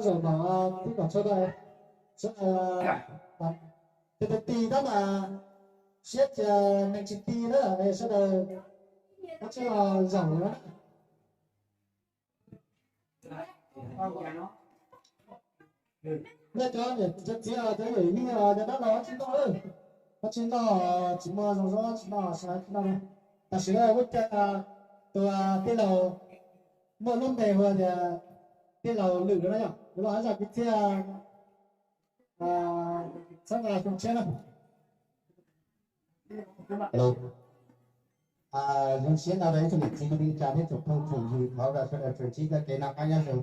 Zaum no tib kom txhua tus sawv daws, tes tes tis tab mas siab cia neeg tsis ti na, sawv daws kav tsij los zaum no. Nej cov niam cov txiv cov yawm yij cov dab laug tsis noj lawm, tsis noj, tsis muaj zoo zoo tsis noj, sawv tsis noj. Tam sim no kuv caw tus tij laug muaj lub npe hu tias tij laug Lwm no na yom, kuv los hais zaj kwv txhiaj txhawb nqa xyoo tshiab na. Zoo siab no rau ib tsoom niam txiv kwv tij neej tsa thiab tsoom phooj tsoom ywg, thov kom sawv daws tsuas ntsib txoj kev noj qab nyob zoo.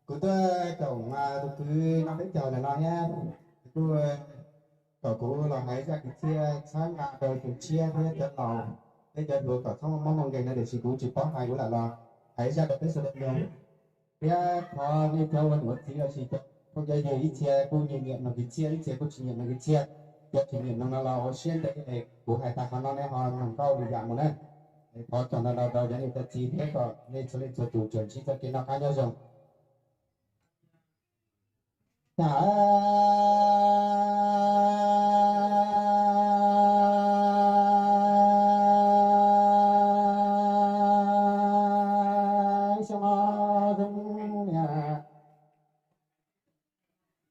Kuv tuaj koom tus kwv Noj Peb Caug ntawm no thiab, kuj kom kuv los hais zaj kwv txhiaj txhawb nqa rau xyoo tshiab thiab cov laus thiab cov hluas kom txhob mob muaj nkeeg no, tiam sis kuv tsis paub hais, kuv lam los hais zaj rau peb sawv daws mloog. Thiab thov nej cov ua niam ua txiv los sis cov phooj cov ywg ib txhia kuj nyiam mloog kwv txhiaj, ib txhia kuj tsis nyiam mloog kwv txhiaj. Cov tsis nyiam mloog no los ua siab ntev, kuv hais tag qhov no nej ho mloog nkauj lwm yam mus na. Thov txog ntau ntau rau cov niam cov txiv thiab kom nej txhua leej txhua tus tsuas ntsib txoj kev noj qab nyob zoo.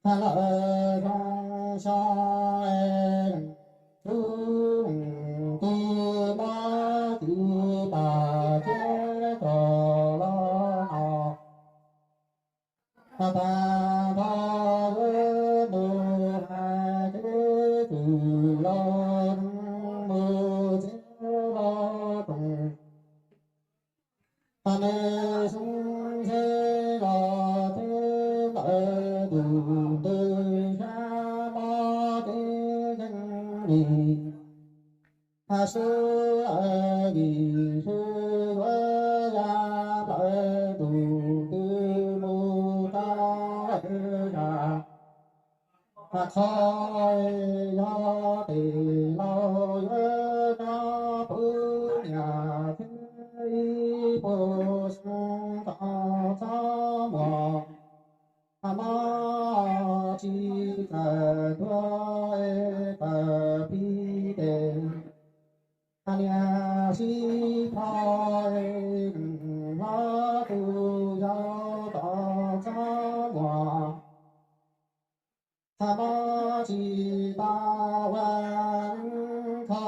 Tag lawm zoo xyoo, leej tub leej tij muab txiv tas thiab cov los no. Tag tag nrho yuav mus hais kev txwm los mus txiav los roos. Tag me xyoo ntshe los thiab lawm tus ntws sab mob kev ntseeg li. Tag sub lawm vim sub yuav ya lawm tus ntws mus rau lawm zas. Tag qhov yog tes laus yuav nyob puv niam thiab ib puas xyoo tod txhob muaj. Tag mob tsis txawm tuag tawm pib tes. Tag niam sib pho hlob tus yau tod txhob muaj. Tag mob tsis tau ua kho.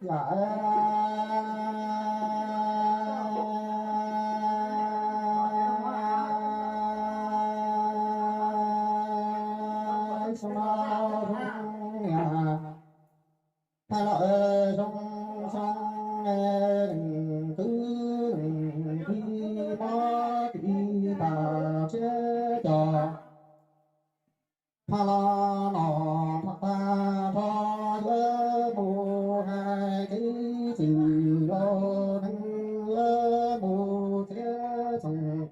Yam xyoo no zoo niam tag los zoo xyoo, leej tub leej tij mob txiv tas thiab cov phaj los no, tag tag nrho yuav mus hais kev txwm los neeg yuav mus txiav txoos.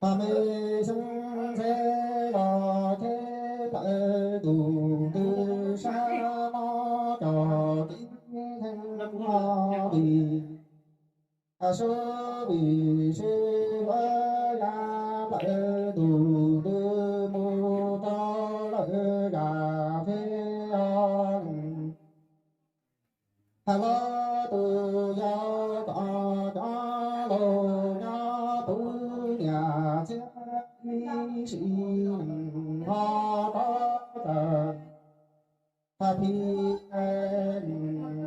Tag me xyoo ntshe los thiab lawm tus ntws sab mob cov kev ntseeg li. Tag sub vim sub yuav ya lawm tus ntws mus rau lawm zas thiab os. Tag los tus yau tom cov laus nyob puv niam thiab ib sim neej npho rov tawm. Tag phim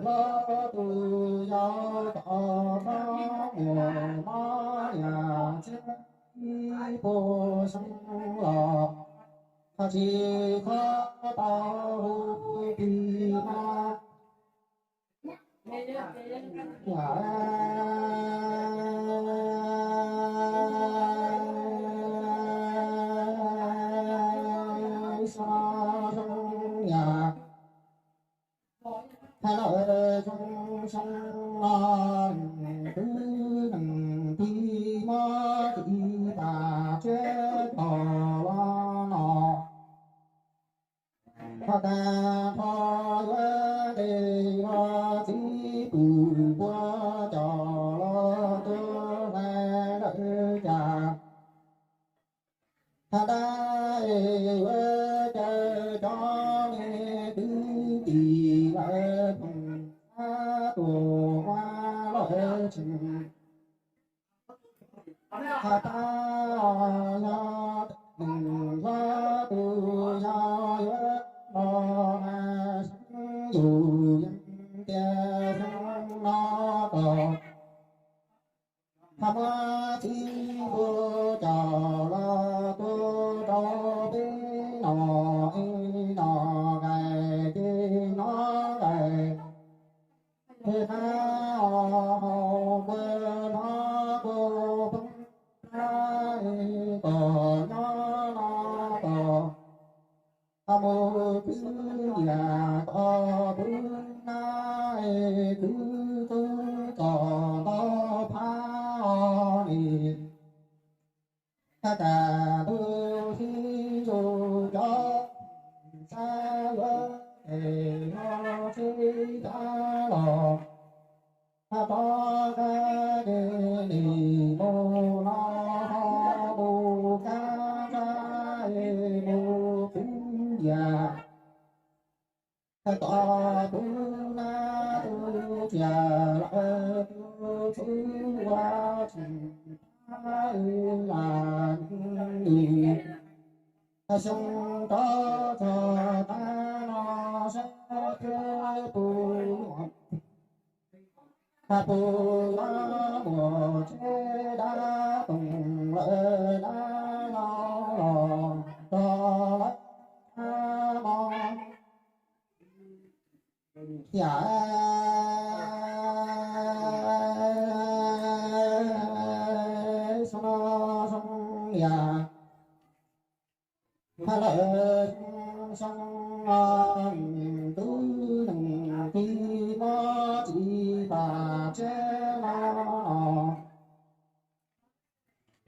los tus yau tom txhob muaj mob niam thiab ib puas xyoo los tag tsis txhob tau hu plig no. Xyoo zoo niam tag los zoo xyoo no, twb neeg tij mob txiv tas thiab cov los no. tseem has tas yog neeg yog tus yog yuav los hais yus yeej tias xyoo no kom ho muab txiv npua coj los tuaj rau peb noj ib noj nqaij ces noj nqaij. Ej, qab hau hau npua no kuj poob plab, kom nyob no kom ho mus kwv yam kom puv nab, kwv tub kom nto phab os ni. Thaj kam ntuj sib ntsug cov sab yuav es no sib cab los, thaj tod qab de li mus no ho mus kab sab es mus kwv yam. Thaj tod puv nab tu tsiaj lawm, tus txwv ua tseem tab lam li. Thaj xyoo rov txog tag no sab thiab puv, thaj puv yuav muaj tsheb dab toom lawm, dab no los rau lawv dab no. Yam xyoo no xyoo yam, lawm xyoo no tub neeg tij mob tsis pam tsev no los.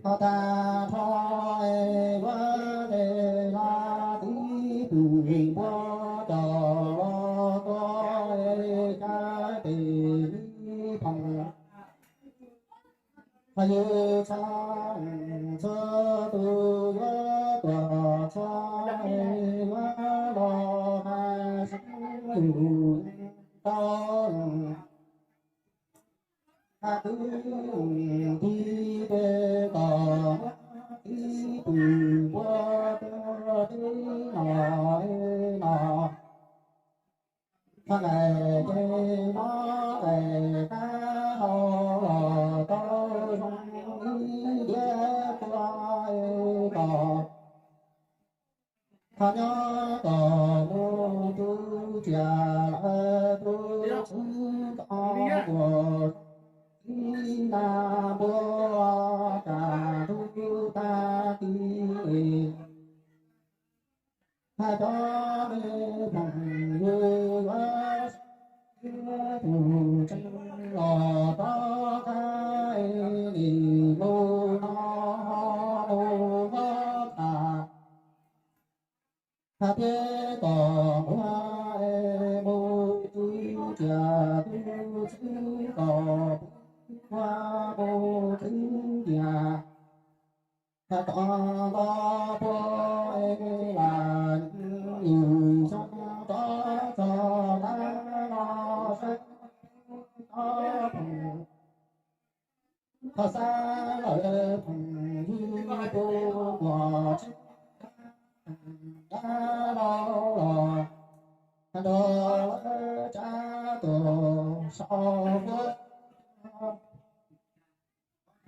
Ho tag nrho es yuav de los tib pwm npua coj los tua es cab tes li phoom. Ho yus txhua, txhua tus yuav tuaj txhua es yuav los hais yus tau. Hais kwv tij peb kom muab tib pwm npua tuaj teb no no. Thaj nqaij ces mob nqaij qab hau los tau zoo ib diav tuaj es kom ho nyob kom mus tu tsiaj lawm, tus txwv kom ua tib nab npua kam ntug tag kis. Hais cov me phooj ywg yuav saib tus tsev los rov qab li mus no mus no tham. Hais thiab kom muab es mus tu tsiaj, tus txwv kom muab mus kwv yam. Hais kom nto pua es lam yus xyoo rov txog tag no saib ob phoom. Ho xav lawm phooj ywg tus muaj tsev dab laug los nrog lawv tsab tuaj sau huab.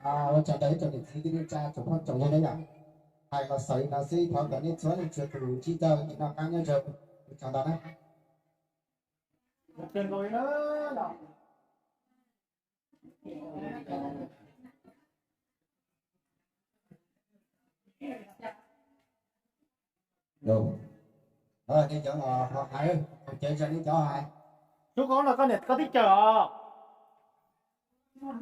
Ua tsaug ntau ib tsoom niam txiv kwv tij neej tsa tsoom phooj tsoom ywg na yom. Hais los xaus li no xwb, thov kom nej txhua leej txhua tus sib txawj noj qab nyob zoo, ua tsaug ntau na. Nej cov los ho hais, ces zoo nej cov hais. Sub koob no koj niam koj tib caws os.